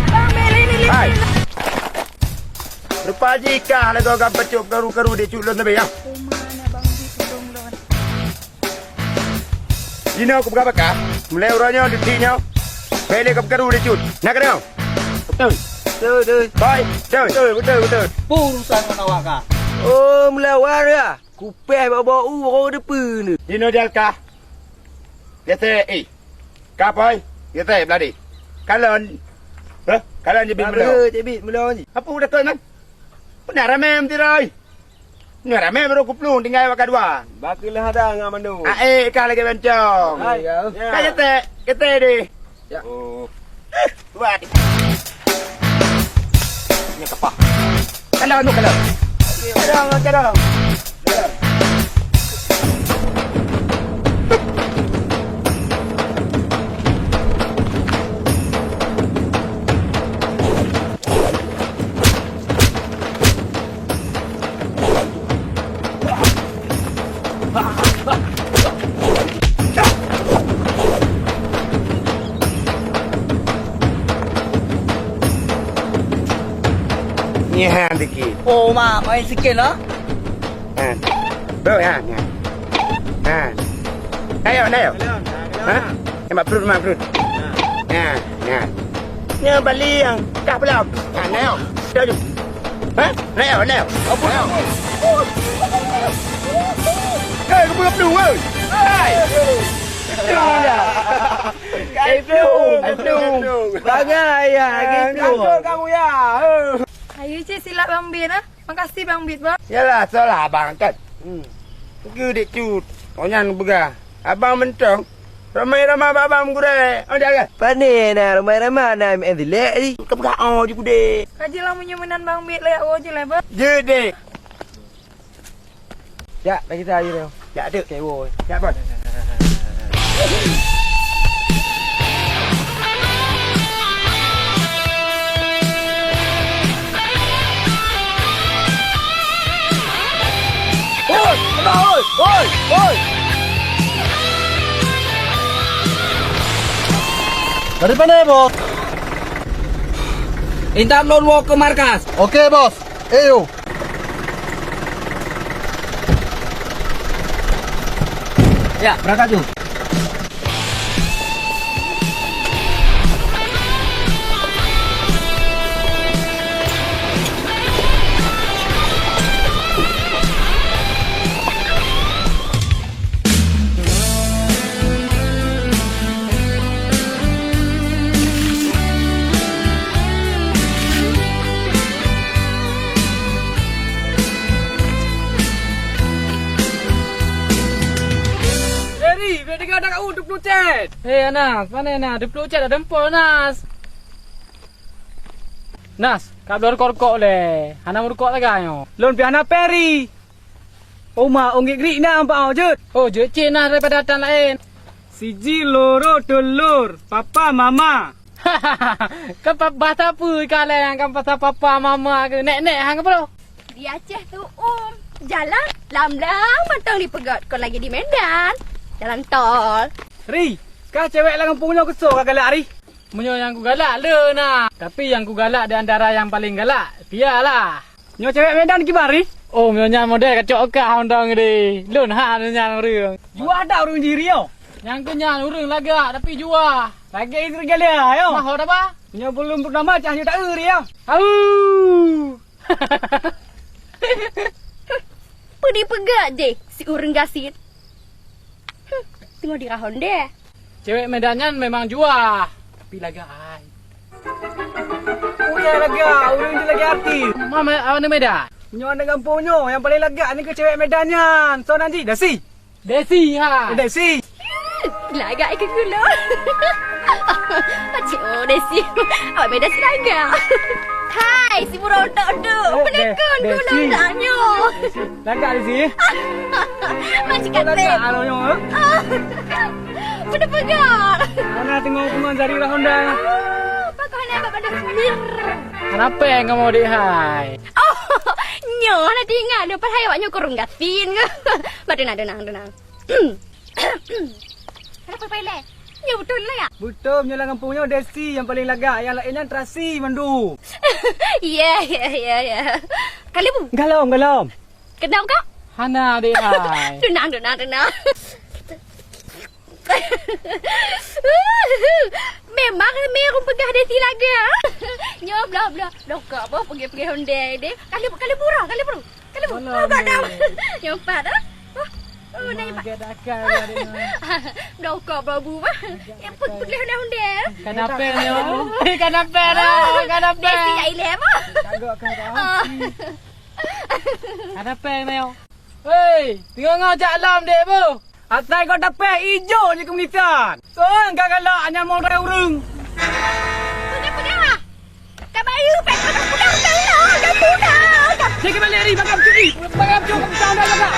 Bang, beri minum. Hai. Rupa jih kah lagoe gam peucok karu-karu Dek Cut lôn leubeh, ya? Uma na Bang Bit ureueng lôn. Jinoe kupeugah bak kah, mulai uroe nyoe, detik nyoe, bèk lé kapeugah Dek Cut. Na keudroe? Beutôi. Beutôi, beutôi. Boy, beutôi. Beutôi, beutôi, beutôi. Peue urusan ngon awak kah? Oh, meulawan ya? Kupèh bak-bak u, rôh depan. Jinoe jal kah? Biasa, eh. Ka, Boy? Biasa, beuladi. Kalon. Hah? Kalon je bit meulon. Apa Cik Bit meulon? Apa udah kau, man? Pernah ramè meutiroi. Nyoe ramè baru kuplueng tinggai awak kadua. Bak keulah ada ngon mandum. Ah, eh, ka lagèe bencong. Hai. Ya. Ka jetek, jetek deh. Ya. Oh. Eh, buat. Nya kapah. Kalau anu kalau. Kadang, kadang. Nyan dikit. Oh, mak, main sikit lah. Ha. Bro, ha, ha. Ha. Ayo, ayo. Ha? Eh, mak perut, mak perut. Ha, ha. Nyoe bali nyang kah peulom. Ha, nyoe. Dah tu. Ha? Nyoe, nyoe. Apa? Nyoe. Hei, kau peulom dulu, woi. Hai. Kai pelong. Kai pelong. Bagai ya, kai pelong. Kamu ya. Ayo, cik, silap Bang Bin, ah. Makasih, Bang Bit, Bang. Yalah, salah abang kan. Hmm. Keu Dek Cut. Oh, nyan peugah. Abang mantong. Ramai-ramai bak abang meugurèe. Oh, jangan. Pane na ramai-ramai na M N dilek ni. Kau peugah, oh, je gudek. Kaji lah meunyoe meunan Bang Bit, layak woe je lah, Bang. Je, Dek. Jak, bagi saya je tu. Jak, Dek. Okey, woe. Jak, Bang. Oi, oi, oi, oi. Dari mana, Bos? Intat lôn woe keu markas. Oke, Bos. Ayo. Ya, berangkat, Ju. Eh, Ri, bèk tinggai dak u, dua puluh cent. Eh, Anas, pane na? Dua puluh cent dak dempol, Nas. Nas, ka bloe rukok-rukok lé. Hana meurukok lagèe nyoe. Lôn pih hana pèng, Ri. Oma, ong gèt-gèt na bak awak jeuet. Oh, jeuet cit na daripada tan laén. Siji, loro, teulor, papa, mama. Kan pa-, bahasa peue ikalon nyang kan pasal papa, mama keu nek-nek hang keupeue? Di Aceh tu, um, jalan lam-lam mantong dipeugöt, kon lagèe di Medan. Jalan tol. Ri, kah cewek lam gampông nyoe keusoe ka galak, Ri? Meunyoe nyang kugalak le na, tapi nyang kugalak di antara nyang paleng galak, Tia lah. Nyoe cewek Medan kiban ri? Oh, meunyoe nyan model kacok kah undang di. Lôn ha nyan ureueng. Jua dak ureueng jih ri nyoe? Nyang keu nyan ureueng lagak tapi jua. Lagak istri galia yo. Maho dak ba? Nyoe belum purnama cah nyoe tak ri yo. Au! Peue dipeugah deh si ureueng gasien. Hmm, teungoh dirahon deh. Cewek Medan nyan memang jua, tapi lagak ai. Oh ya lagak, ureueng tu lagak artis. Ma, ma, aneuk Medan? Nyoe aneuk gampông nyoe, nyang paleng lagak nyoe keu cewek Medan nyan. Soe nan jih? Desi. Desi ha. Desi. Lagak ikeu gula. Pacik oh Desi. Awak beda si lagak. Hai, si burung tok tu. Eh, Pelekon Desi. Gula tak nyoe. Lagak Desi. Macam kata. Lagak alo nyoe. Pada pegang. Mana tengok hubungan Zari lah Honda. Pakon nak buat pada mir. Kenapa yang kamu dek hai? Oh, nyoe hana tinggal. Padahal awak nyoe kurung gasin. Ba tenang, tenang, tenang. Kenapa pilih? Nyoe betul lah ya? Betul, nyoe lam gampông nyoe Desi nyang paleng lagak, nyang laén nyan terasi mandum. Ya, ya, ya, ya. Kali bu? Galom, galom. Kenal kak? Hana deh hai. Tenang, tenang, tenang. Memang meurung peugah Desi lagak. Nyoe blah, blah. Blah kak boh pergi-pergi Honda deh. Kali, kali burung, kali burung. Kali burung. Alah, oh, kak dah. Nyoe empat ah. Oh, oh, naik empat. Agak dakar lah dia. Blah kak blah bu bah. Ya put put leh Honda. Kenapa nyoe? Kenapa dah? Kenapa? Desi ya ileh bah. Kagak kau tahu. Oh. Ada peng nyoe. Hei, teungoh jak lom dek bu. Asai kau dapet ijo je keumenitan. Soe ka galak nyan modai ureueng. Peugah-peugah. Ka bayu pek kau dah pulang, dah pulang, dah pulang. Dia kembali lari, bagam curi. Bagam curi, kau pulang dah jaga.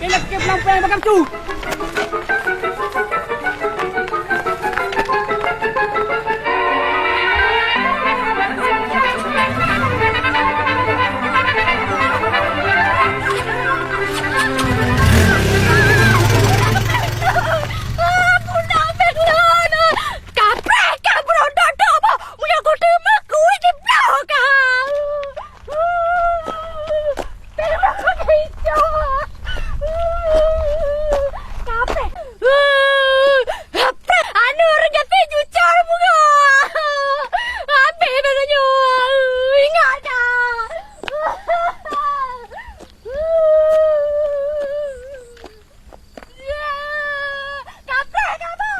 Dia lagi pulang peng, bagam tu. Anu ureueng gasien cucah bunga. Habéh dah nyoe. Ingat dah. Kapreh kamu.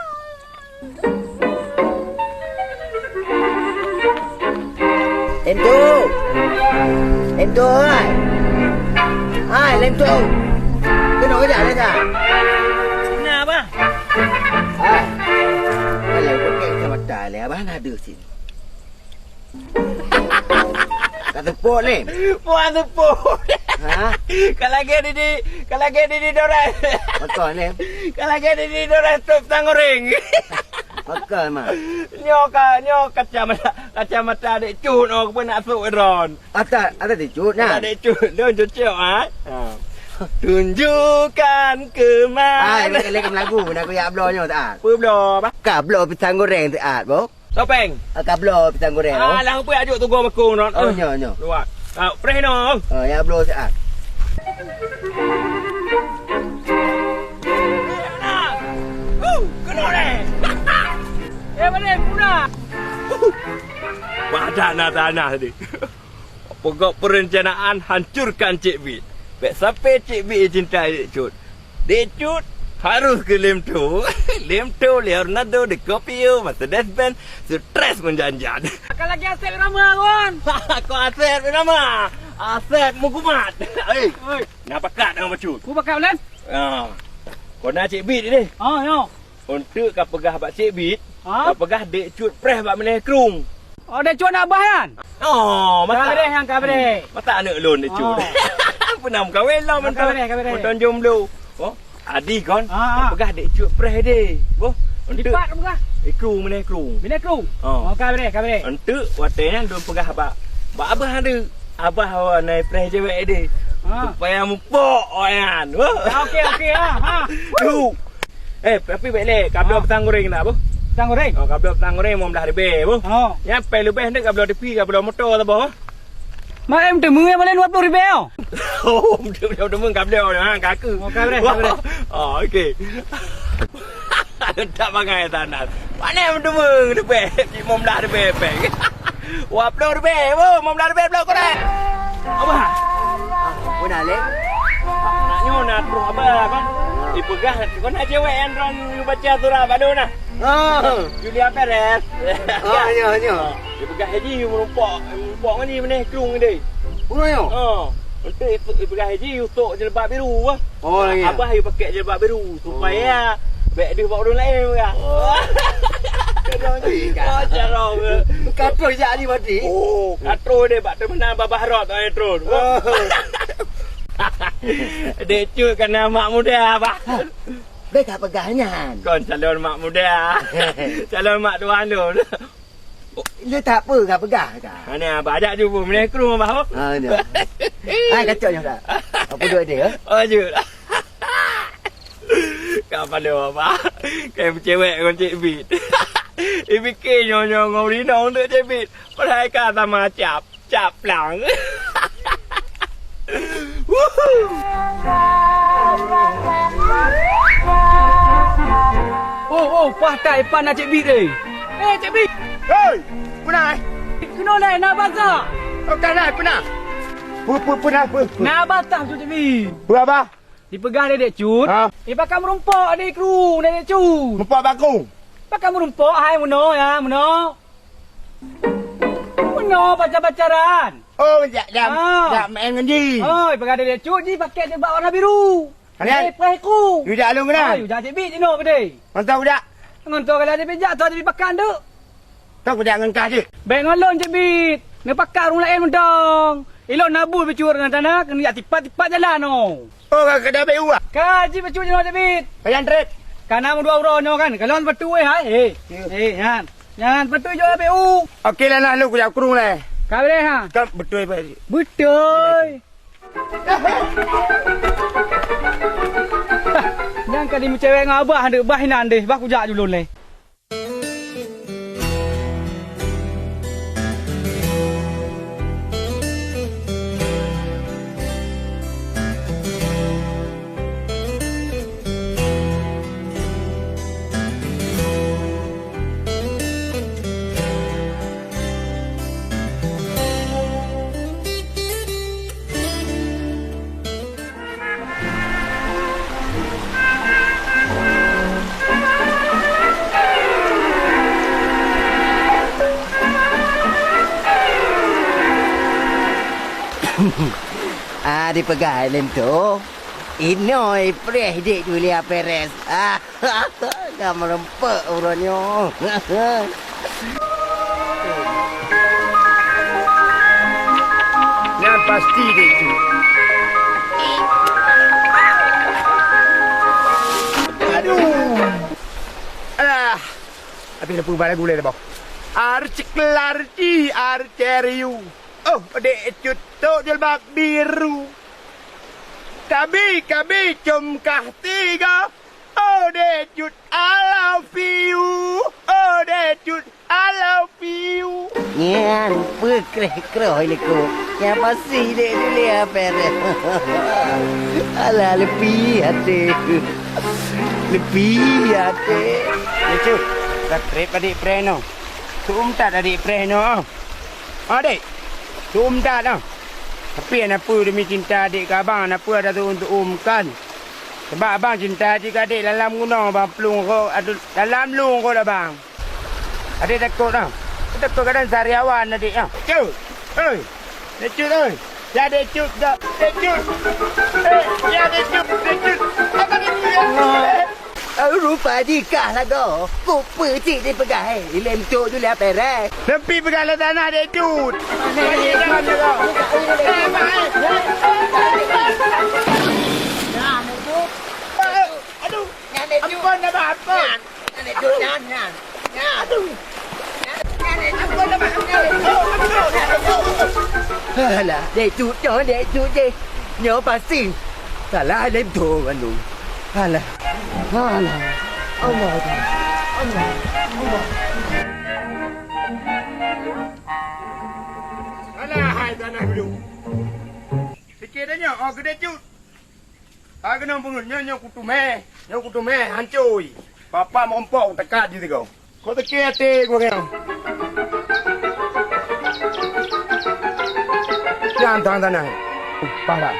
Lem tu. Lem tu, hai. Hai, lem tu. Keunoe keujak, keujak. Na, bah. Hai. Kalau pakai kacamata leh, abah na deuh sini. Ka teupok, lem. Puan teupok. Ha? Ka lagèe di, di, ka lagèe di, di doreh. Betul, lem. Ka lagèe di, di doreh top tanggoreng. Betul, mah. Nyoe ka, nyoe kacamata, kacamata Dek Cut, oh, keupeue nak sôk droen. Ata, ata Dek Cut, nah. Ata Dek Cut, lôn cocok, ha? Ha. Tunjukkan kemana. Ah, ini kali lagu, nak kuyak bloe nyoe, Taat. Peue bloe, bah? Ka bloe pisang goreng, Taat, boh. Topeng. Ah, ka bloe pisang goreng, boh. Ah, lang peuyak juk tugoe bakong, non. Oh, nyoe, nyoe. Dua. Ah, preh, non. Ah, ya bloe, Taat. Huh, kena deh. Eh, balik, pula. Badan na tanah tadi. Pokok perencanaan hancurkan Cik Bit. Bèk sampai Cik Bit cinta Dek Cut. Dek Cut harus keu lem tu. Lem tu Leonardo DiCaprio, Mercedes Benz, stres menjanjian. Akan lagi Asep Rama, Wan. Kau Asep Rama. Asep Mukumat. Eh, oi. Nak pakat dengan Cut. Ku pakat, Len. Ah. Kau nak Cik Bit ni. Ah, ya. Untuk ka peugah bak Cik Bit, ha? Ka peugah Dek Cut preh bak meuneh krung. Oh, Dek Cut anak abah nyan? Oh, masa? Ka breh, nyang ka breh. Masa aneuk lôn Dek Cut? Oh. Pernah meukawen lah, ka breh, ka breh. Mantong jomblo. Oh, adi kon. Ha, ha. Ka peugah Dek Cut preh deh. Boh, untuk lipat peugah. Krung, meuneh krung. Meuneh krung? Oh. Oh, ka breh, ka breh. Untuk watèe nyan lôn peugah bak, bak abah ada. Abah awak nai preh cewek deh. Ha. Supaya mupok awak nyan. Boh. Ha, okey, okey, ha, ha. Duh. Eh, tapi bèk lé, ka bloe pisang goreng nak, boh? Tang goreng. Oh, kabloe tang goreng lima belas ribèe, boh. Oh. Nyan pèng leubeh nteuk kabloe TV, kabloe moto saboh. Mak em teumeu nyang paléng dua puluh ribèe, oh. Oh, em teumeu, teumeu kabloe, ha, ka keu. Oh, ka beureh, ka beureh. Oh, okey. Tak bangai tanah. Pané em teumeu leubeh, lima belas ribèe pèng. Dua puluh ribèe, boh, lima belas ribèe bloe korek. Abah. Ah, pun alek. Nak nyoe na troh abah, kan? Dipeugah, kon na cewek nyang droen baca surat bak lôn nah. Ah. Julia Perez. Ah, nyoe, nyoe. Dipeugah haji meurumpok, meurumpok ngon ni meuneh krueng deh. Oh, nyoe? Oh. Untuk dipeugah haji usok jilbab biru, ah. Oh, ya. Abah yue pakai jilbab biru supaya bèk deuh bak ureueng laén, ya. Oh. Kadang tu, oh, carông ke. Ka troh jak ni berarti? Oh, ka troh deh bak terminal Babah Rot, eh, troh. Oh. Dek Cut kan mak muda, Abah. Bèk ka peugah nyan. Kon calon mak muda. Calon mak tuan tu. Le tak apa ka peugah ka. Mana abah ajak jumpa meuneh krueng abah, oh. Ha, nyoe. Hai, kacok nyoe dah. Apa duit dia, eh? Oh, jeuet. Ka palo abah. Kai meucewek ngon Cik Bit. Ipike nyoe-nyoe ngon Rino untuk Cik Bit. Padahai ka sama cap. Caplang. Oh, oh, pah tai pan na Cik Bit, eh. Eh, Cik Bit. Hei, peuna, eh? Keunoe lé, na basa. Oh, ka na, peuna. Pu, pu, peuna, pu, pu. Na basa, Cik Bit. Pu apa? Dipeugah lé Dek Cut. Ha? Eh, pakam meurumpok di krueng, Dek Cut. Meurumpok bak krueng? Pakam meurumpok, hai, meunoe, ya, meunoe. Meunoe pacar-pacaran. Oh, jak, jak, ah, jak main ngon jih. Oh, peugah Dek Cut jih pakai jilbab warna biru. Kalian? Eh, pakai ku. Yue jak lôn keunan? Ah, yue jak Cik Bit jinoe beudé. Ngon toh jak? Ngon toh kalau Cik Bit jak, toh Cik Bit pakat tu. Toh kujak ngon kah jih. Bèk ngon lôn Cik Bit. Neupakat ureueng laén mantong. Ilôn na buet beucut ngon tanah, keuneuk jak tipat-tipat jalan, oh. Oh, ka, ka dabék uak? Ka jih bacut jinoe, Cik Bit. Pajan trép? Ka na meudua uroe nyoe kan. Kalon batu, eh, hai. Eh, eh, nyan. Nyan batu jok dabék u. Oke lah, nah, lôn kujak krueng lé. Ka beureh, ha? Ka beutôi, Pak. Beutôi. Nyang ka dimeucewek ngon abah, aneuk bah inan deh. Bah kujak ju lôn lé. Ah, dipeugah lé tu. Inoe preh Dek Julia Perez. Ah. Ka meurumpok uroe nyoe. Nyan pasti Dek Cut. Aduh. Alah. Habis lampu bala gulai dah, boh. Arcik larci arceriu. Oh, Dek Cut tok jilbab biru. Kabi, kabi, com kah tiga. Oh, Dek Cut, I love you. Oh, Dek Cut, I love you. Nyan, peue kreh kroh likot. Nyan pasti Dek Julia Perez. Alah, leupie até. Leupie até. Dek Cut, ka trép adik preh nyoe. Tuum that adik preh nyoe. Ah, Dek. Tuum that, ah. Tapi na peue demi cinta adik keu abang, na peue ada tuum-tuum kan. Sabab abang cinta cit keu adik dalam gunong abang plueng rot, aduh, dalam lueng rot abang. Adik takot, ah. Takot kadang sariawan adik, ah. Cut. Oi. Dek Cut, oi. Ya Dek Cut, dak. Dek Cut. Eh, ya Dek Cut, Dek Cut. Apa Dek Cut? Eh. Rupa jih kah lagoe, kupeue cit jipeugah, eh, ilèe tok Julia Perez. Neupie peugah lam tanah Dek Cut. Aduh. Ampôn, Abah, ampôn. Nyan, nyan, nyan. Aduh. Alah, Dek Cut nyoe, Dek Cut jih. Nyoe pasti salah lé tho anu. Alah. Alah. Allah. Alah, hai tanah dulu. Sikit dah nyoe, oh, gede cut. Ka keunong peungeut nyoe, nyoe kuteumé, nyoe kuteumé hancôi. Papa meurumpok teuka di sigoe. Kok teuke até ku nyoe. Nyang tanah-tanah. Upah lah.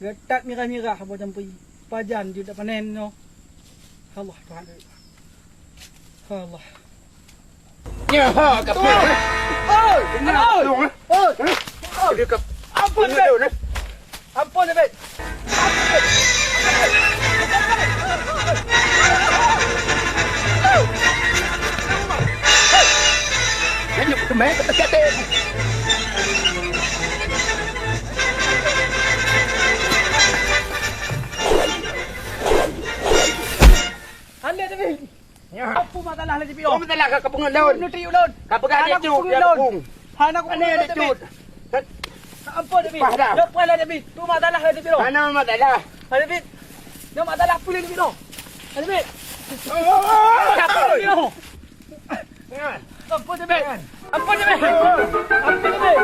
Geutat mirah-mirah boh jampi. Pajan jeuet panen nyoe. Allah Tuhan. Allah. Nyoe ha, kapal. Oi, oi, oi. Oi. Aduh, kap-, ampun, Beb. Ampun, Beb. Lanjut ke main, ke, ke, ke. Hana, David. Ya. Apa masalah lagi, Pio? Apa masalah ka, ka peungeut lôn? Nutri ulôn. Ka peugah hana dia cut, dia lôn. Hana aku peungeut, David. Ampun, David. Pah dah. Dia pun ada, David. Tu masalah lagi, Pio. Mana masalah? Ada, David. Dia masalah apa lagi, Pio? Ada, David. Oh, oh, oh, oh. Apa lagi, Pio? Ampun, David. Ampun, David. Ampun, David.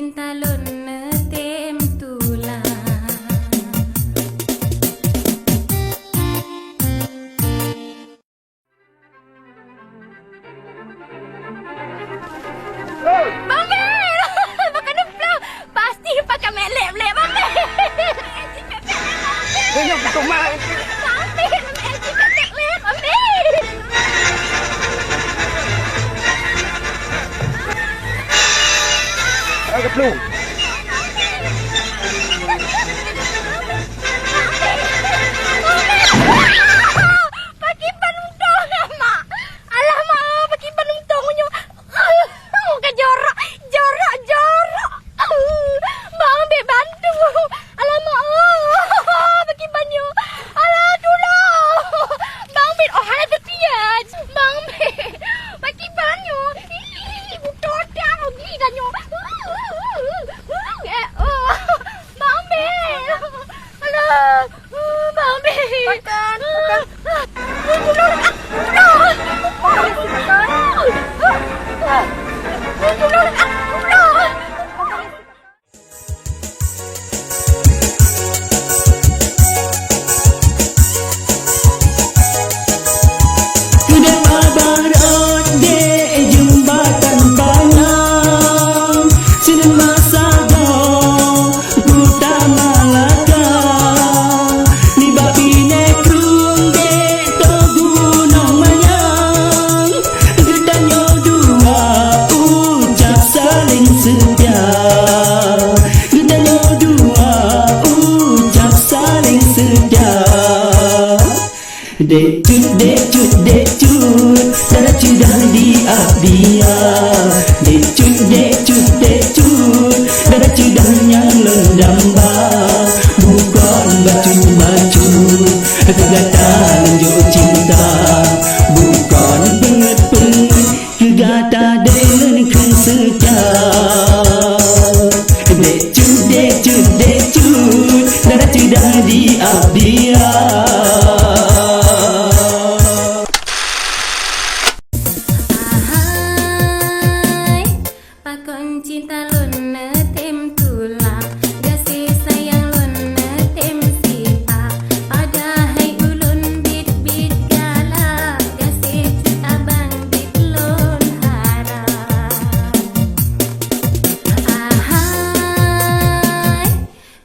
Cinta lôn neutem tulang. Bang Bel! Bang Bel! Pasti pakai melek-melek, Bang Bel! Bang Bel! Pakriban untông nyan, Mak. Alah, Mak, pakriban untông nyoe. Ka jorok, jorok, jorok. Bang Bel bantu. Alah, Mak, pakriban nyoe. Alah, tulông. Bang Bel, oh, hana teutiet. Bang Bel, pakriban nyoe. Ih, butôi dah rugi ka nyoe. Eh, oh. Bang Bel. Alah, Bang Bel. Pakon, pakon. Keudeh babah rot dek jeumbatan Panyang, sinan masa goe Kuta Malaka, nibak Pineh Krueng dek Toh Gunong Manyang. Geutanyoe dua ucap saléng seutia. Geutanyoe dua ucap saléng seutia. Dek Cut, Dek Cut, Dek Cut, dara ceudah di Abdia. Dek Cut, Dek Cut, Dek Cut, dara ceudah nyang lôn damba. Bukon bacut-bacut, keu gata lôn jok cinta. Bukon peungeut-peungeut, keu gata deh lôn kheun seutia. Dek Cut, Dek Cut, Dek Cut, dara ceudah di Abdia. Ahai, pakon cinta lôn neutem tulak, gaséh sayang lôn neutem sipak, padahai ulôn biet-biet galak, gaséh cut abang biet lôn harap. Ahai,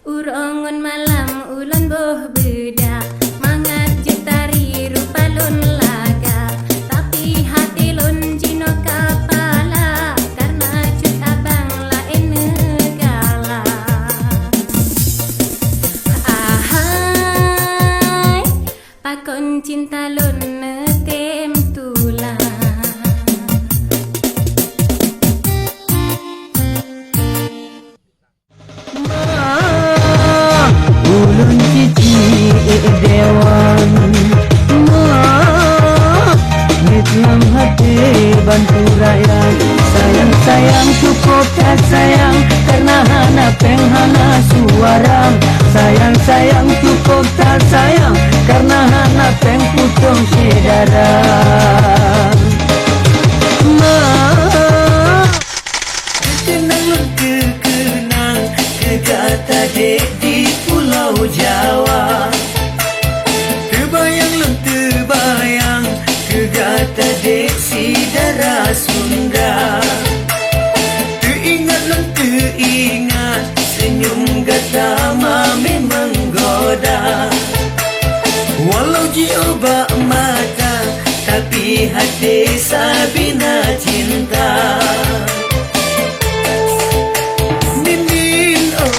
uroe ngon malam ulôn boh beudak, mangat jeuet tari rupa lôn lagak, tapi até lôn jinoe ka palak, kareuna cut abang laén neugalak. Ahai, pakon cinta lôn neutem tulak. Ma, ulôn cicik dewan. Ma, miet lam até bantu rakyat. Sayang, sayang, cukup that sayang, karena hana péng, hana suara. Sayang, sayang, cukup that sayang, karena hana péng, putôh syedara. Ma, Teukeunang lôn teukeunang keu gata dek di Pulau Jawa. Teubayang lôn teubayang keu gata dek syedara Sunda. Teuingat lôn teuingat seunyum gata ma memang goda. Walau jiôh bak mata, tapi até sabina cinta. Mimin, oh.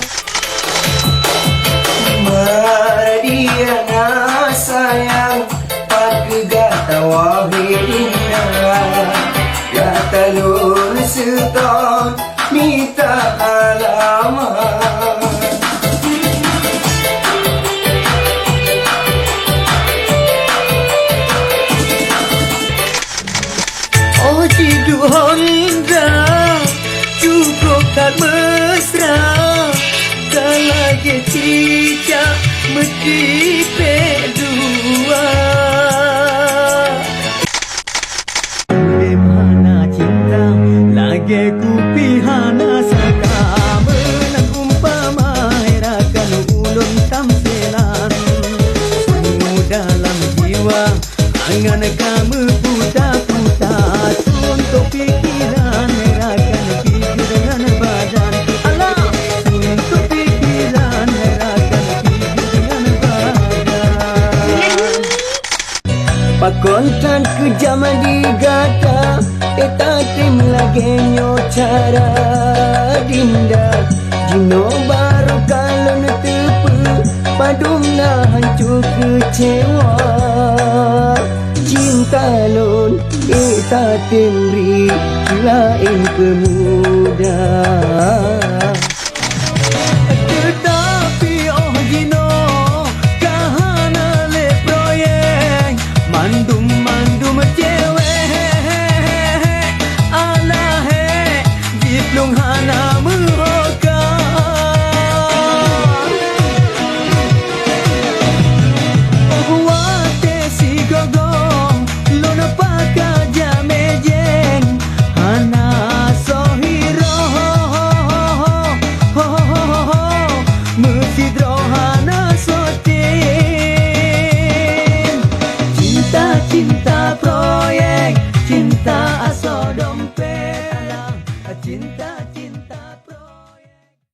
Mariana sayang, pakriban gata wahai Indah. Gata lôn seutôt mita alamat. Oh, jiduek honda, cukup that mesra, ka lagée cicak meutipék dua. Udeb hana cinta, lagée kupi hana saka. Ngon ka meuputa-puta, suntok pikiran rakan pih jeuet ngon badan. Alah, suntok pikiran rakan pih jeuet ngon badan. Pakon tan keujam di gata, eh, tatem lagée nyoe cara dinda. Jinoe barô ka lôn teupeu, padum na hanco keucewa. Cinta lôn, eh, tatem bri laén peumuda. Teutapi óh jinoe ka hana lé proyek, mandum-mandum cewek alah hék jiplueng hana